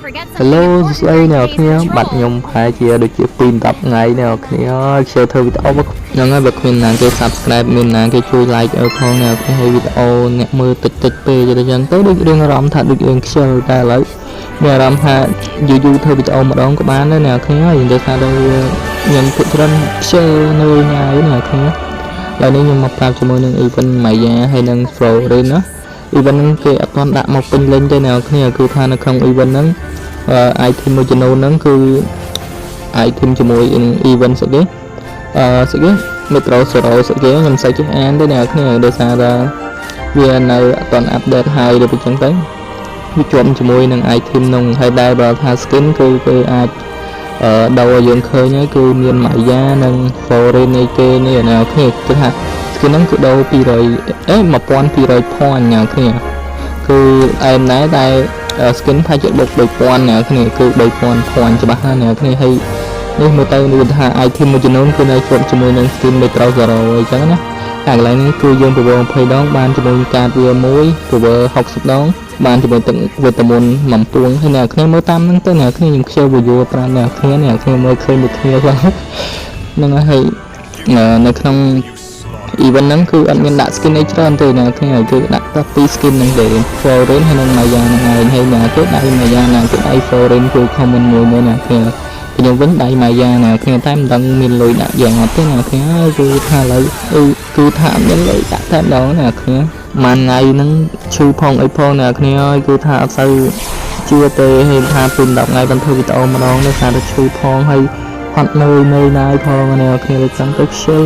Forget Hello something សួស្តី important អ្នក during គ្នា today's បាត់ patrol. ខ្ញុំប្រហែលជាដូចជា2 10ថ្ងៃអ្នកគ្នាអើយខ្ជិលធ្វើវីដេអូមកហ្នឹងហើយបើគ្មានណាគេ Subscribe មានណាគេជួយ like ឲ្យផងអ្នកគ្នាហើយវីដេអូអ្នកមើលតិចតិចពេកអញ្ចឹងទៅដូចរឿងអារម្មណ៍ថាដូចរឿងខ្ជិលតែឥឡូវមានអារម្មណ៍ថាយូរយូរធ្វើវីដេអូម្ដងក៏បានដែរអ្នកគ្នាហើយនិយាយថាដល់វាខ្ញុំភាគច្រើនខ្ជិលនៅញ៉ាយអ្នកគ្នាឥឡូវនេះខ្ញុំមកប្រាប់ជាមួយនឹង event Maya ហើយនិង Floryn ណា event ហ្នឹងគេអត់ទាន់ដាក់មកពេញលេញទេអ្នកគ្នាគឺថានៅក្នុង event ហ្នឹងអឺ item មួយចំនួនហ្នឹងគឺ item ជាមួយនឹង event ស្អីគេអឺស្អីគេ Metro Zero ស្អីគេខ្ញុំមិនសូវចេះអានទេអ្នកគ្នាដោយសារតែវានៅអត់ទាន់ update ហើយឬពីចឹងទៅវាជាប់ជាមួយនឹង item នោះហើយដែរបើថា skin គឺគេអាចអឺដូរឲ្យយើងឃើញហើយគឺមាន Maya និង Floryn នៃគេនេះអ្នកគ្នាគឺថា skin ហ្នឹងគឺដូរ200អេ1200 point អ្នកគ្នាគឺអែមដែរតែ skin ប្រហែលជាបុក3000អ្នកគ្នាគឺ3000 point ច្បាស់ណាស់អ្នកគ្នាហើយនេះមើលទៅគឺថា item មួយចំនួនគឺនៅជាប់ជាមួយនឹង skin Metro Zero អីចឹងណាតែកន្លែងនេះគឺយើងពវ20ដងបានជាមួយកាតវាមួយពវ60ដងបានជាមួយទឹកវីតាមីនមួយពួងហើយអ្នកគ្នាមើលតាមហ្នឹងទៅអ្នកគ្នាខ្ញុំខ្ជិលពយល់ប្រាប់អ្នកគ្នាអ្នកគ្នាមើលឃើញដូចគ្នាផងហ្នឹងហើយនៅក្នុង event ហ្នឹងគឺអត់មានដាក់ skin អីច្រើនទេអ្នកគ្នាគឺដាក់តែពីរ skin ហ្នឹងទេ Floryn ហើយនិង Maya ហ្នឹងឯងហើយអ្នកគេដៃ Maya ណាគេដៃ Floryn គឺ comment មួយមួយអ្នកគ្នាខ្ញុំវិញដៃ Maya អ្នកគ្នាតែមិនដឹងមានលុយដាក់យ៉ាងអត់ទេអ្នកគ្នាគឺថាឥឡូវគឺថាអត់មានលុយដាក់តែម្ដងអ្នកគ្នាមួយថ្ងៃហ្នឹងឈឺផងអីផងអ្នកគ្នាហើយគឺថាអត់សូវជឿទេហើយថាពី10ថ្ងៃបានធ្វើវីដេអូម្ដងនេះថាតែឈឺផងហើយហត់នឿយនឿយណាយផងអ្នកគ្នាដូចចឹងទៅខ្ជិល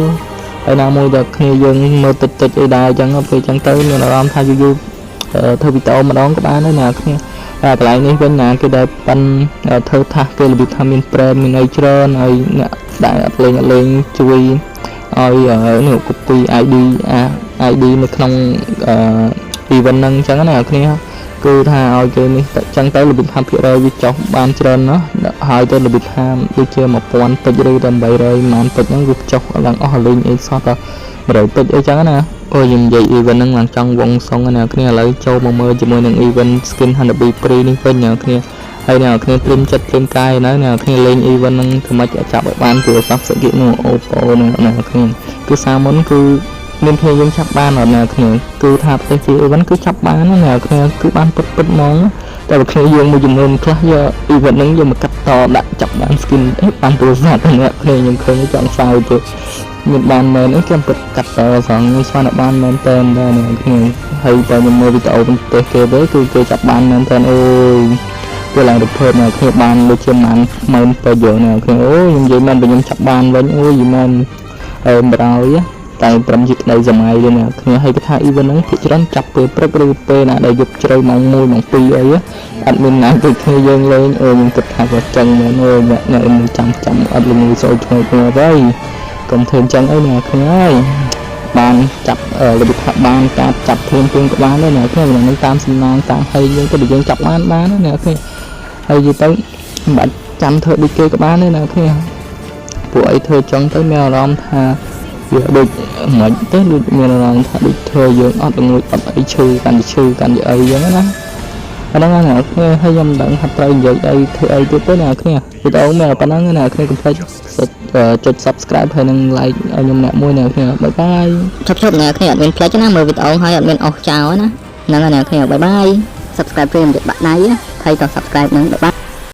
ហើយណាមួយដែលគ្នាយើងមើលតិចតិចអីដែរអញ្ចឹងពេលអញ្ចឹងទៅមានអារម្មណ៍ថាយូរយូរធ្វើវីដេអូម្ដងក៏បានដែរអ្នកគ្នាតែកន្លែងនេះវិញណាគេដែលប៉ិនធ្វើថាសគេរបៀបថាមានប្រែមានអីច្រើនហើយអ្នកដែលអត់លេងអត់លេងជួយឲ្យនេះ copy ID អា ID នៅក្នុងអឺ event ហ្នឹងអញ្ចឹងណាអ្នកគ្នាគឺថាឲ្យគេនេះតែចឹងទៅរបៀបថាភាគរយវាចុះបានច្រើនណាស់ហើយទៅរបៀបថាដូចជា1000ពេជ្រឬតែ800ប្រហែលពេជ្រហ្នឹងវាចុះឡើងអស់លេងអីសោះតែ100ពេជ្រអីចឹងណាអូយខ្ញុំនិយាយ event ហ្នឹងឡើងចង់វងសុងណាអ្នកគ្នាឥឡូវចូលមកមើលជាមួយនឹង event skin Hanabi Free នេះវិញអ្នកគ្នាហើយអ្នកគ្នាត្រៀមចិត្តត្រៀមកាយនៅអ្នកគ្នាលេង event ហ្នឹងធ្វើម៉េចចាប់ឲ្យបានទូរស័ព្ទសគីនោះ Oppo នេះអ្នកគ្នាគឺសារមុនគឺមានគ្នាយើងចាប់បានអត់អ្នកគ្នាគឺថាប្រទេសជា event គឺចាប់បានណាអ្នកគ្នាគឺបានពិតពិតហ្មងតែបើគ្នាយើងមួយចំនួនខ្លះយក event ហ្នឹងយកមកកាត់តដាក់ចាប់បាន skin អេបានទូរស័ព្ទអ្នកគ្នាខ្ញុំឃើញចង់សើចទៅមានបានមែនអីខ្ញុំពិតកាត់តសងខ្ញុំស្មានតែបានមែនតើដែរអ្នកគ្នាហើយតែខ្ញុំមើលវីដេអូប្រទេសគេទៅគឺគេចាប់បានមែនតើអូយគេឡើងរំភើបអ្នកគ្នាបានដូចជាម៉ានម៉ឺនពេជ្រអ្នកគ្នាអូយខ្ញុំនិយាយមែនបើខ្ញុំចាប់បានវិញអូយមែនអឺបរោយតែត្រឹមជាក្តីសម័យទេអ្នកគ្នាហើយគេថា event ហ្នឹងភាគច្រើនចាប់ពេលព្រឹកឬពេលណាដែលយប់ជ្រៅម៉ោង1ម៉ោង2អីអត់មានណាដូចគ្នាយើងលេងអូខ្ញុំគិតថាក៏ចឹងមែនអូអ្នកអ្នកនឹងចាំចាំអត់លងសូយឆ្ងល់គ្នាហើយកុំធ្វើអញ្ចឹងអីអ្នកគ្នាអើយបានចាប់របៀបថាបានការចាប់ភ្លាមភ្លាមក៏បានដែរអ្នកគ្នានឹងតាមសំណាងតាមហើយយើងទៅបើយើងចាប់បានបានណាអ្នកគ្នាហើយនិយាយទៅមិនបាច់ចាំធ្វើដូចគេក៏បានដែរអ្នកគ្នាពួកអីធ្វើចឹងទៅមានអារម្មណ៍ថាវាដូចមិនទេដូចមានអារម្មណ៍ថាដូចធ្វើយើងអត់ល្ងួចអត់អីឈឺកាន់តែឈឺកាន់តែអីចឹងណាអាហ្នឹងណាអ្នកគ្នាហើយខ្ញុំមិនដឹងថាត្រូវនិយាយអីធ្វើអីទៀតទេអ្នកគ្នាវីដេអូមានប៉ុណ្ណឹងអ្នកគ្នាកុំភ្លេចចុច Subscribe ហើយនិង Like ឲ្យខ្ញុំអ្នកមួយអ្នកគ្នា bye bye. ឈប់ឈប់អ្នកគ្នាអត់មានផ្លេចណាមើលវីដេអូហើយអត់មានអស់ចោលណាហ្នឹងហើយអ្នកគ្នា bye bye. Subscribe ព្រាមទៀតបាក់ដៃហើយក៏ Subscribe ហ្នឹង bye bye.